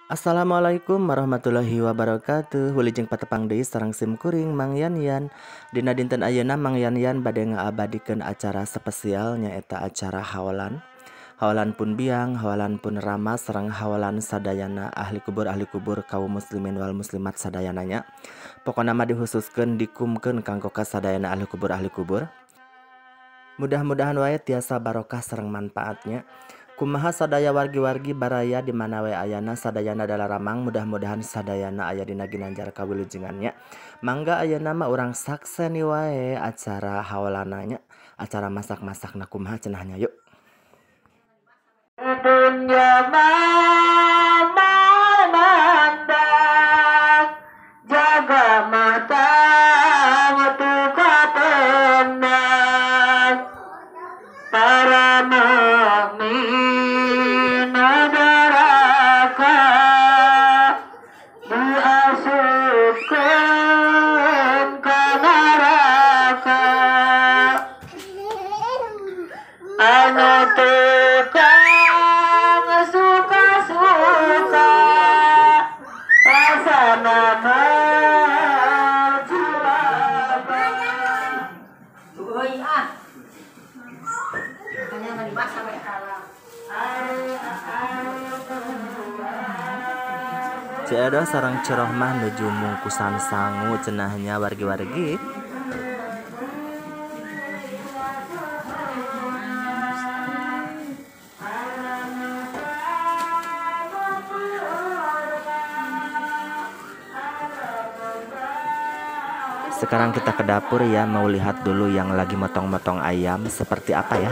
Assalamualaikum warahmatullahi wabarakatuh. Wilujeng patepang deui sareng sim kuring Mang Yan Yan. Dina dinten ayeuna Mang Yan Yan bade ngaabadikeun acara spesial nyaeta acara haolan. Haolan pun biang, haolan pun rama sareng haolan sadayana ahli kubur kaum muslimin wal muslimat sadayananya. Pokona mah dihususkeun dikumkeun kanggo ka sadayana ahli kubur. Mudah-mudahan wae tiasa barokah sareng manfaatnya. Kumaha sadaya wargi-wargi baraya di mana wae ayana sadayana dalaramang, mudah-mudahan sadayana aya dina ginanjar kawilujengannya. Mangga ayeuna mah urang sakseni wae acara haolananya, acara masak-masakna kumaha cenahnya yuk. Dunya memandang, jaga mata tenang, para mukmin neraka diasupkan ke neraka. Anu tukang suka-suka rasana cilaka. Ceedoh sareng Cerohmah nuju mungkusan sangu cenahnya wargi-wargi. Sekarang kita ke dapur ya, mau lihat dulu yang lagi motong-motong ayam seperti apa ya.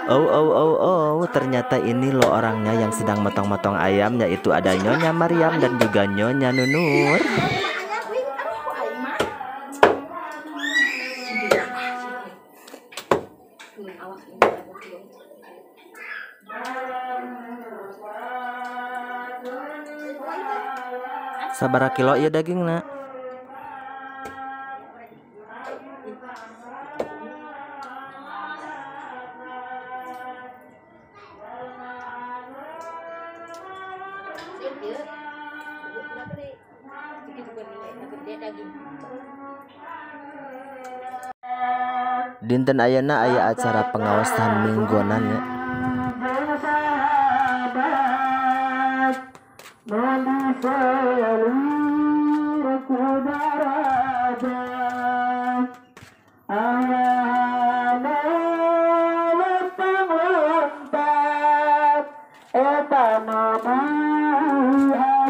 Oh, ternyata ini loh orangnya yang sedang motong-motong ayam, yaitu ada Nyonya Mariam dan juga Nyonya Nunur. Sabaraha kilo ieu dagingna? Dinten ayeuna aya acara pengawasan mingguanan ya.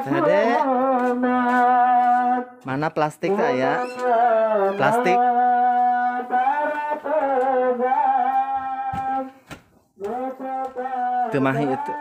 Dede, mana plastik saya? Plastik. Temahi itu.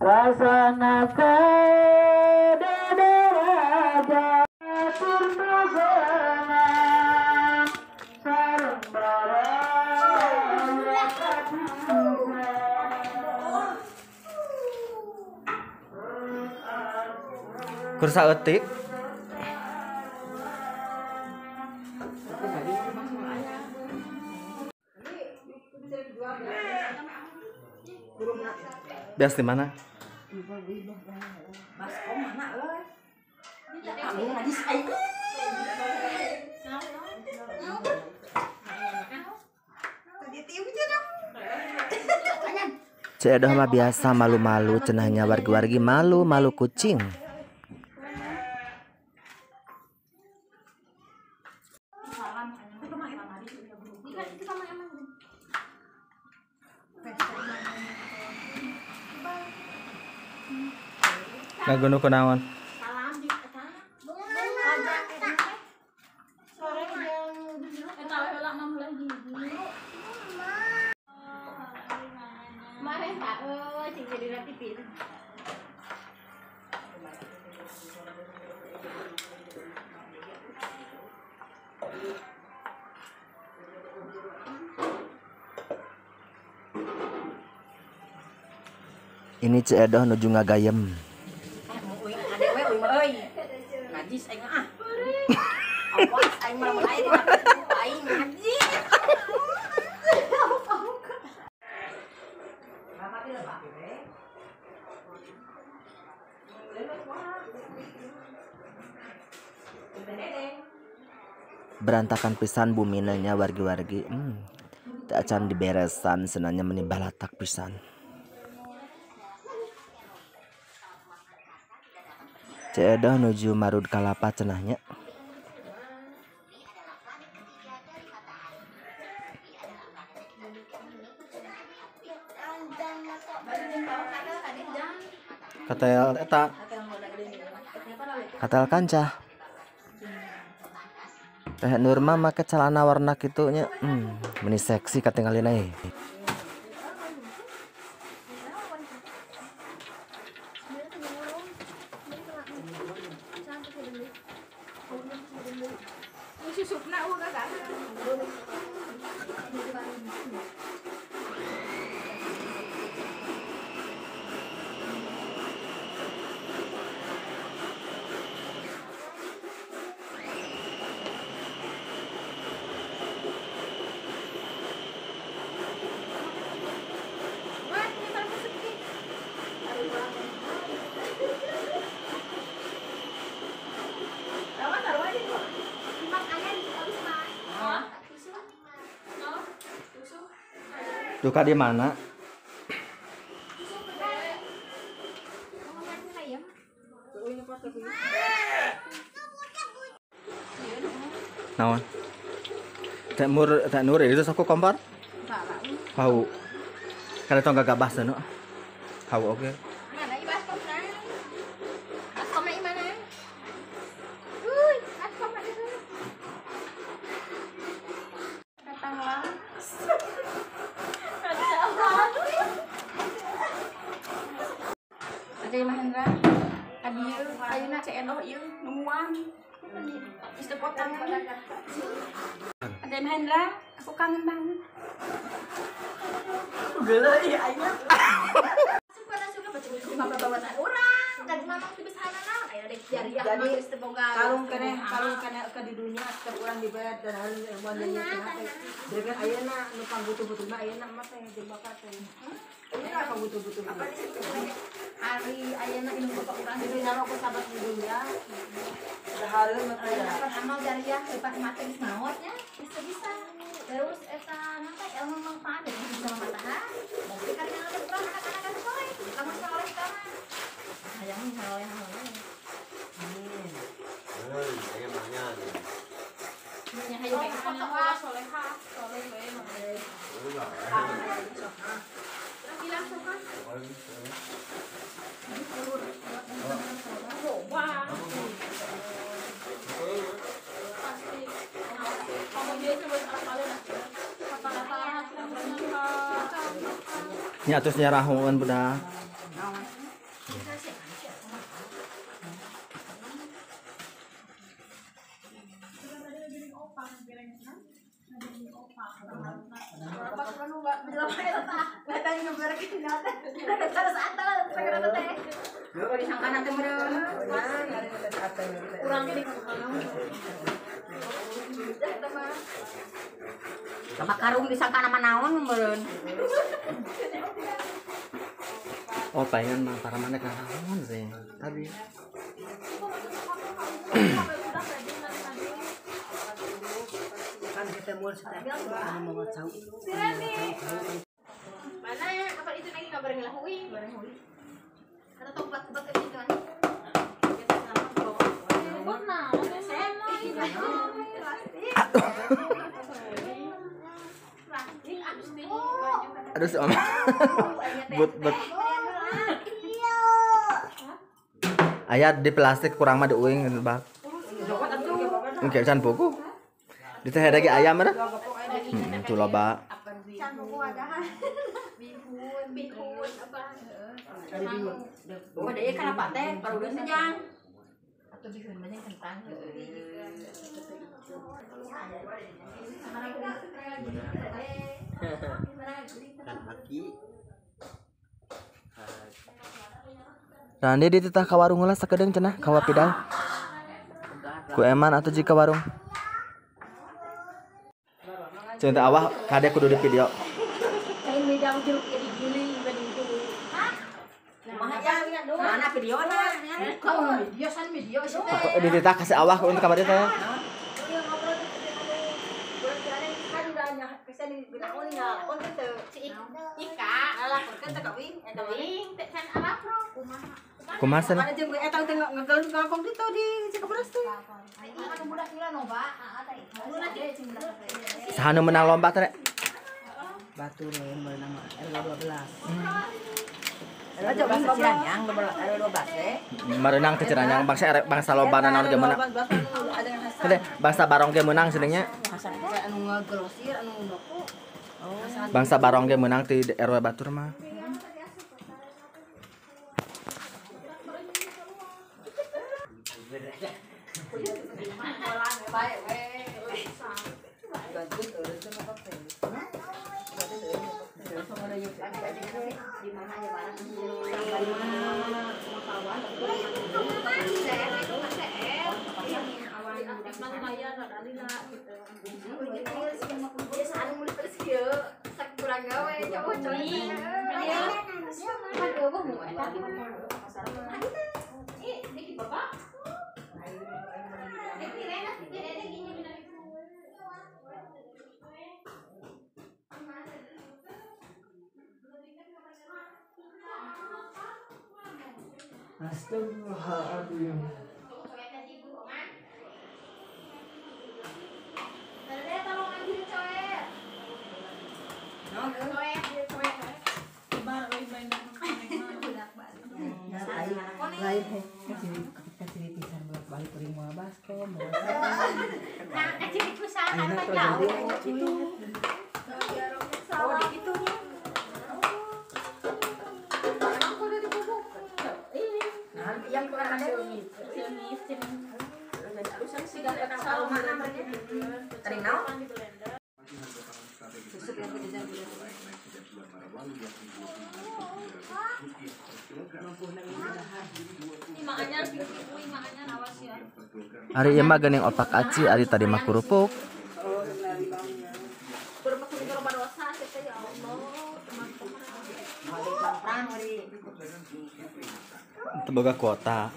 Rasana Kursa eutik. Bias di mana? Ceedoh mah biasa malu-malu cenahnya wargi-wargi, malu-malu kucing. Ngagunu kunaon? Pak euy cing jadi TV. Ini Ceu Edoh nuju ngagayem. Ade we euy mah euy. Najis aing ah. Awas aing mah lamun aing aing najis. Berantakan pisan bumina nya wargi-wargi. Teu acan diberesan senanya meni balatak pisan. Ceu Edoh nuju marud kalapa cenahnya. Katel eta. Katel kancah. Teh Nurma make celana warna kitu nya. Meni seksi katingalina euy. Duka di mana? Naon? Teh mur teh nur itu sok kompor? Hau. Kada tong gagabah cenah. Hau oke. Mana ieu baskomna? Baskomna ieu mana? Uy, baskomna itu. Katawa. Ade Mahendra, adieu, ayeuna Ceu Edoh ieu nungguan. Geus teu kangen. Ade Mahendra, aku kangen banget. Geuleuh ieu aing. Suka baca buku bawa-bawaan urang, dan mamang teu bisa naon, aya dek jariah mah geus teu boga. Kalung keneh ke di dunia setiap urang dibayar dan harus ilmuan dan teh. Jadi ayeuna nu pangbutuh-butuh mah ayeuna mah teh jeung bapak teh. Ayeuna pangbutuh-butuh. Apa disebut hari ayeuna ilmu bapak urang di dunia mah ku sahabat di dunia. Dahareun mah teh. Ayeuna amal jariah hebat mate geus maot nya, bisa-bisa. Terus eta nanti ilmu manfaat dan bisa manfaat. Tapi kan yang ada urang anak-anak soleh, lamun soleh teh mah. Hayang soleh soleh. Amin. Heuy, aya mah nya. Nya hayu bae soleha, soleh we mah. Bilang suka. Wah. Pasti. Kamu dia coba apalin kata-kata. Nya atuh nyarahoan budak. Sama karung disangka nama naon meureun. Oh, pengen mah para mana naon sih tadi. Kan kita mau anu mau cau. Mana apa itu lagi kabar ngelahui? Kata tobat-tobat ke situ kan. Aduh si Oma. But but. Ayat di plastik kurang mah diuing bak. Engke can buku. Di teh lagi ayam ada. Tuh loba. Can buku adahan. Bihun apa? Ada bihun. Oh, ada ieu kalapa teh, parudeun teh jang. Atau bihun banyak kentang. Kan haki. Randi dititah ka warung heula sakedeung cenah ka Wapidang. Ku eman atuh jika warung. Cenah teh awah kade kudu di video. Kain bidang jeruk ya digiling banding itu. Kumaha jang? Mana videona? Kau video san video sih teh. Dititah kasih awah ku untuk ka dieu teh. Kumaha sana? Mana jeung eta teh ngagangkong ditu di Cikaberas teh. Saha nu menang lomba teh? Batu menang RW 12. RW 12 Ciranyang, RW 12 teh. Merenang teh Ciranyang bangsa bangsa lomba naon ge meunang. Teh bangsa barong ge meunang cenah. Hasan teh anu ngagelosir anu noko. Bangsa barong ge meunang ti RW Batur mah. Astagfirullahaladzim. Lain kecil pisan bolak-balik kuring moal baskom. Nah, kecil pisan anu jauh gitu. Oh, di kitu nya. Nah, yang kurang ada Tering naon? Ari ieu mah geuning opak aci, ari tadi mah kerupuk. Teu boga kuota.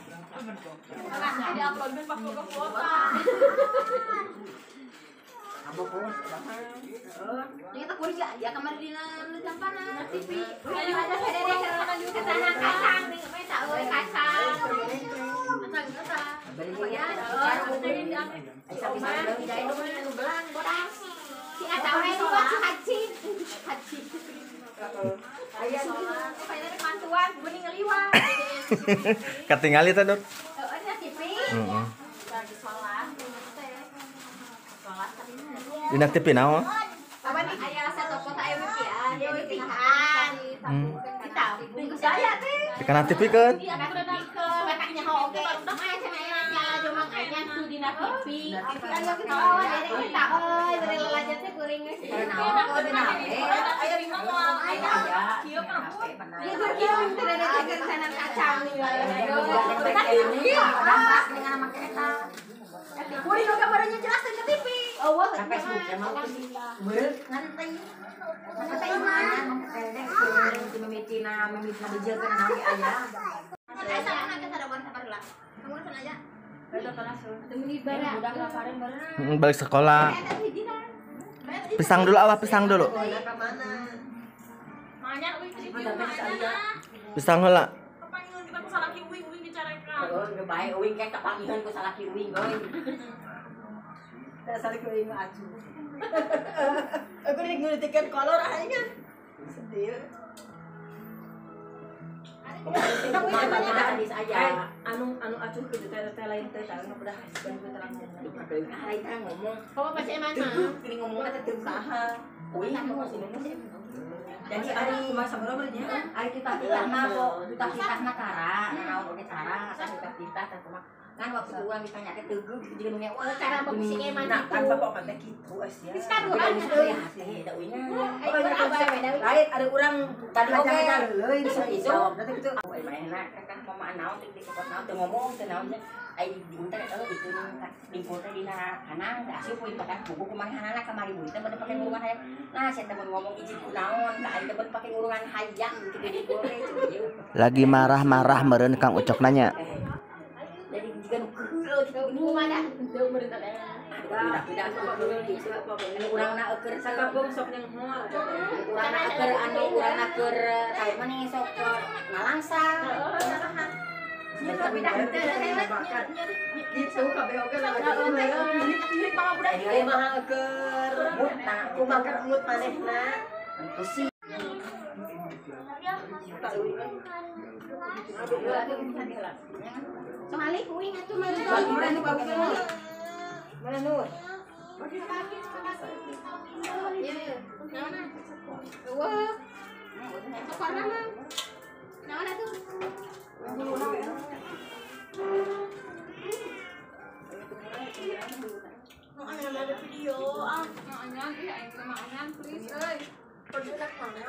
Ketinggali teh, Nur. Heeh. Dina TV naon? Dikana TV kan? Balik sekolah. Pisang dulu awak, pisang dulu. Pisang heula. Anu acuh ke teh lain teh anu udah ngomong. Kamu pasti emang ngomong teh teu saha. Uing Jadi ari kumaha sabaraha nya? Ari titah-titah mah kok titah-titah mah tara, naon oge tara, titah-titah tah kumaha. Kan waktu urang ditanya teh teugeuh gitu jeung nu ngewa. Cara bisi ge mah Nah, gitu. kan bapak mah teh kitu asia. Geus kaduan euy. Da uinya. Lain ada urang Tadi oge. leuy bisa Isu. jawab nanti gitu. Ai manehna kan mama naon teh dikot naon teu ngomong teu naon teh. Ai diunta eta itu dingkul teh dina kanang da asup poin makan buku kumahanana kamari buih teh bade pake ngurungan hayam. Nah, sia teh mun ngomong izin ku naon ka aing teh bade pake ngurungan hayam kitu dingkul teh ieu. Lagi marah-marah meureun Kang Ucok nanya. Jadi jiga nu keheul kitu geuning. Kumaha dah henteu meureun teh. Beda gitu. Anu urangna eukeun Sakampung sok nyenghoa. Urangna keur anu urangna keur taun mana sok ngalangsa. Tapi dah henteu Gitu kabeh oge lah. Milik mama budak Ieu mah keur Mutna kumaha keur mut manehna. Pusing. Soalnya kuing atuh mah. Mana nu bagus Nur? Mana Nur? Iya, naon? Eueuh. Sokorna mah. Naon atuh? Nu aya ada video ah. Maanyan, ih aing teh maanyan please euy. Produk mana?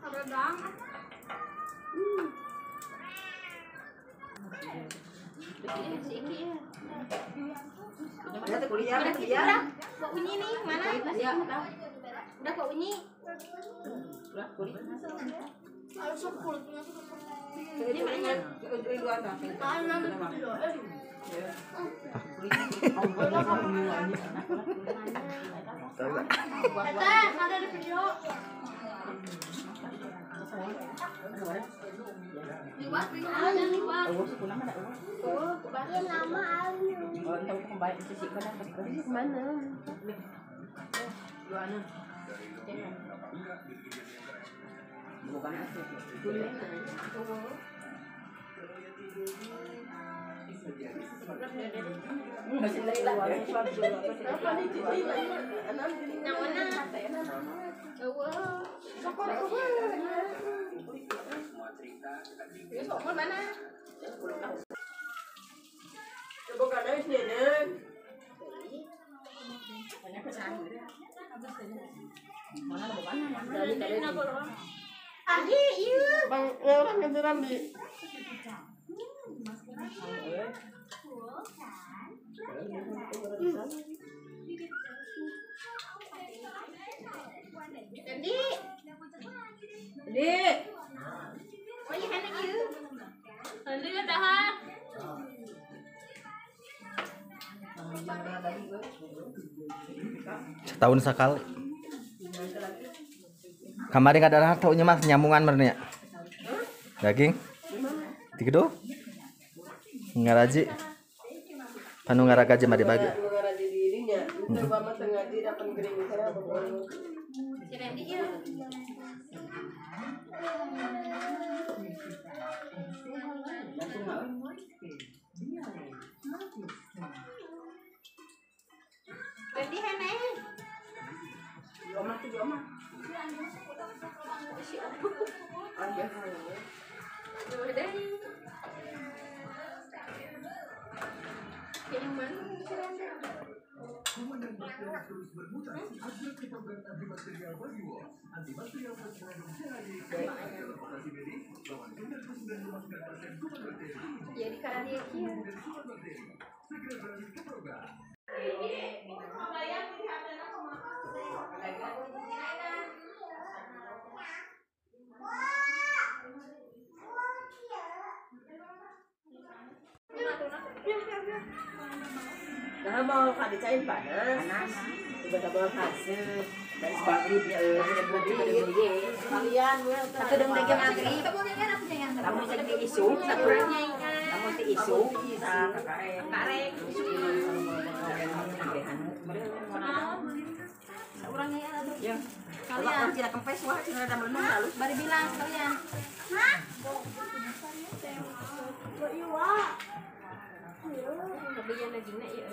Kabedang. Si Iki ya. Mana teh kuliah, Udah kuliah. udah. Kok Unyi nih, mana? Udah kok Unyi. Ini mana? Teh, ada di video. Liwat, ada liwat. Oh, Lama mana? Mana? Bang, orang ngejaran di. Jadi, Di. oh iya enak ieu. Nanti ya dahar. Setahun sekali. Kamari kada taunya mas nyambungan meureun nya. Daging. Tigedo. Ngaraji. Panu ngaragaji mah dibagi. Ngaraji di dirinya. Itu mah teu ngaji dapat gering kana Si Randy ieu. Randy hene. Di omah tuh di omah. Ah, ya. Udah. Yang mana si Randy? Jadi karena dia kieu. Nah, mau kadicain panas. Panas. Tiba-tiba hasil. Dari maghrib ya Kalian we Satu deng deng maghrib. Kamu Kamu sing isu, satu kamu ti isu, Karek. Saurangnya ya atuh. Ya. Kalian Kalau tidak kempes wah cina ada melenung lalu. bari bilang sekalian. Kebian dagingna ieu.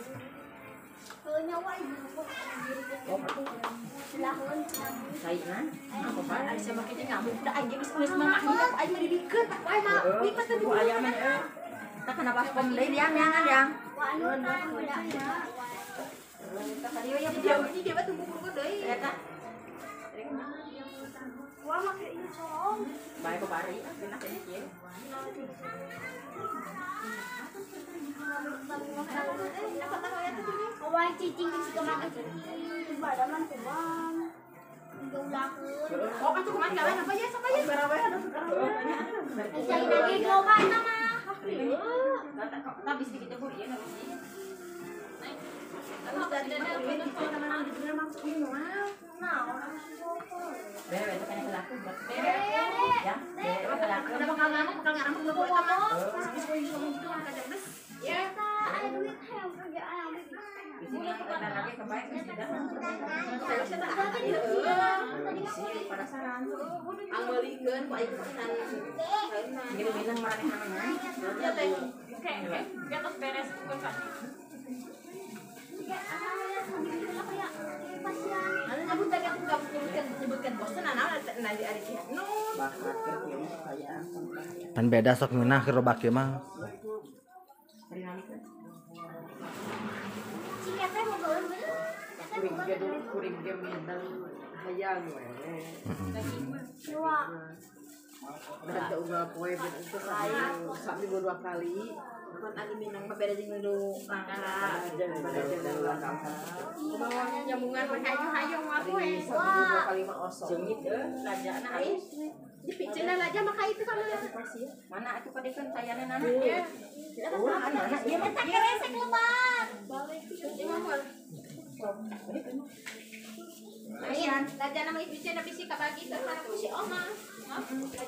Pan beda sok ngeunah gerobak ieu mah.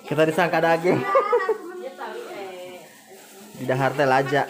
Kita disangka daging. Di dahar teh laja.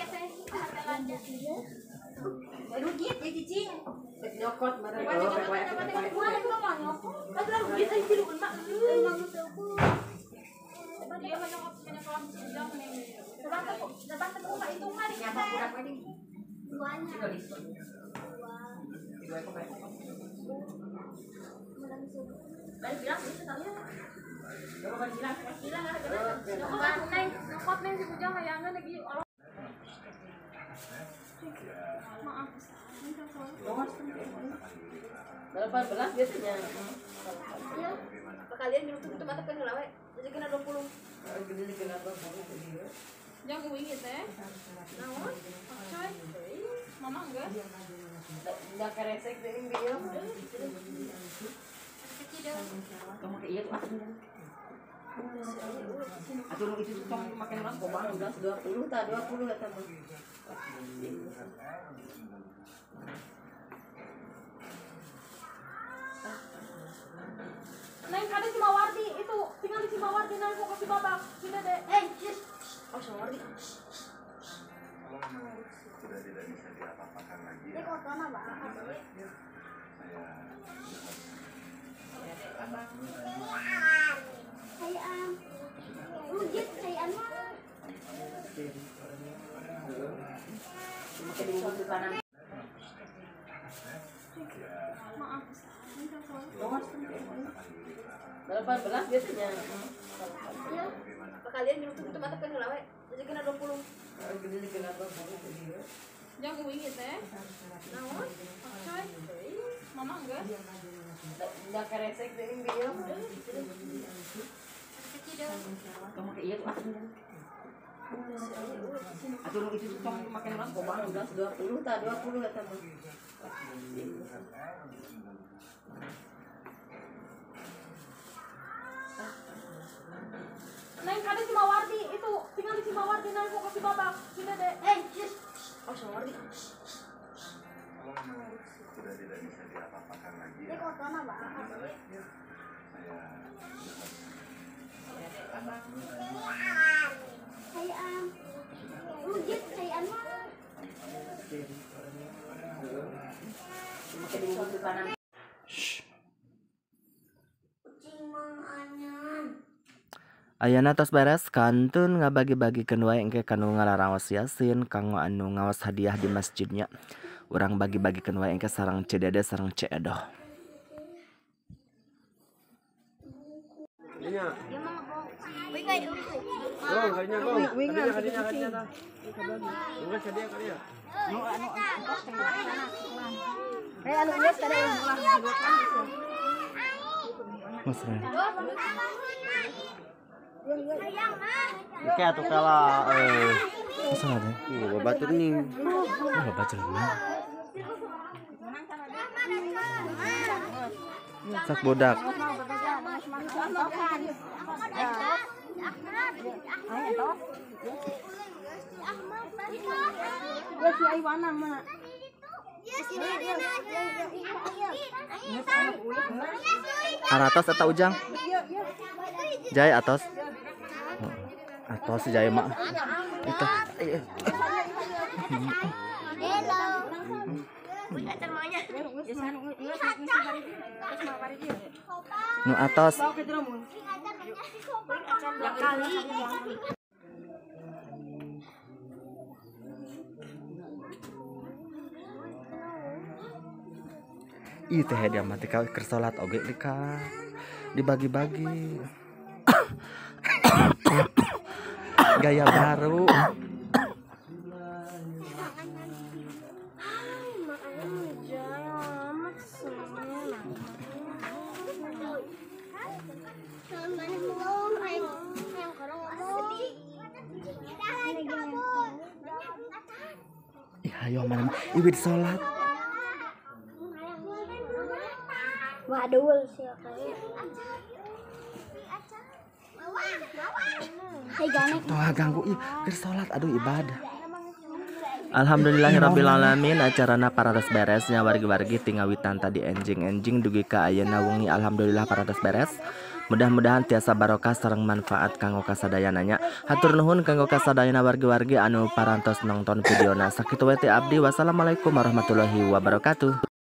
Neng ada si Mawardi itu tinggal di si Mawardi neng kok si babak si Dede. Oh si Mawardi. Sudah tidak bisa diapa-apakan lagi. Ini kotor apa? Neng ada si Mawardi itu tinggal di si Mawardi neng kok si babak si Dede. Oh si Mawardi. Sudah tidak bisa diapa-apakan lagi. Ini kotor apa? Ayana tos beres kantun ngabagi-bagikeun wae engke kanu ngalaraos yasin kanggo anu ngaos hadiah di masjidnya. Urang bagi-bagikeun wae engke sareng Ceu Dede sareng Ceu Edoh. Oke atuh kalah masalah deh. Iya, batur nih. Batur mah. Sak bodak. Aratos atau Ujang? Jai atos. Atos Jai mak. Itu. Nu atos. Ih teh dia mati keur salat oge dika dibagi-bagi. Gaya baru. Ih ayo mana iwit salat. Waduh sih kayaknya. Tuh ganggu ih keur salat aduh ibadah. Alhamdulillahirabbil alamin acarana paratos beres nya wargi-wargi tingawitan tadi enjing-enjing dugi ka ayeuna wengi alhamdulillah paratos beres. Mudah-mudahan tiasa barokah sareng manfaat kanggo kasadayana nya. Hatur nuhun kanggo kasadayana wargi-wargi anu parantos nonton videona. Sakitu we teh abdi. Wassalamualaikum warahmatullahi wabarakatuh.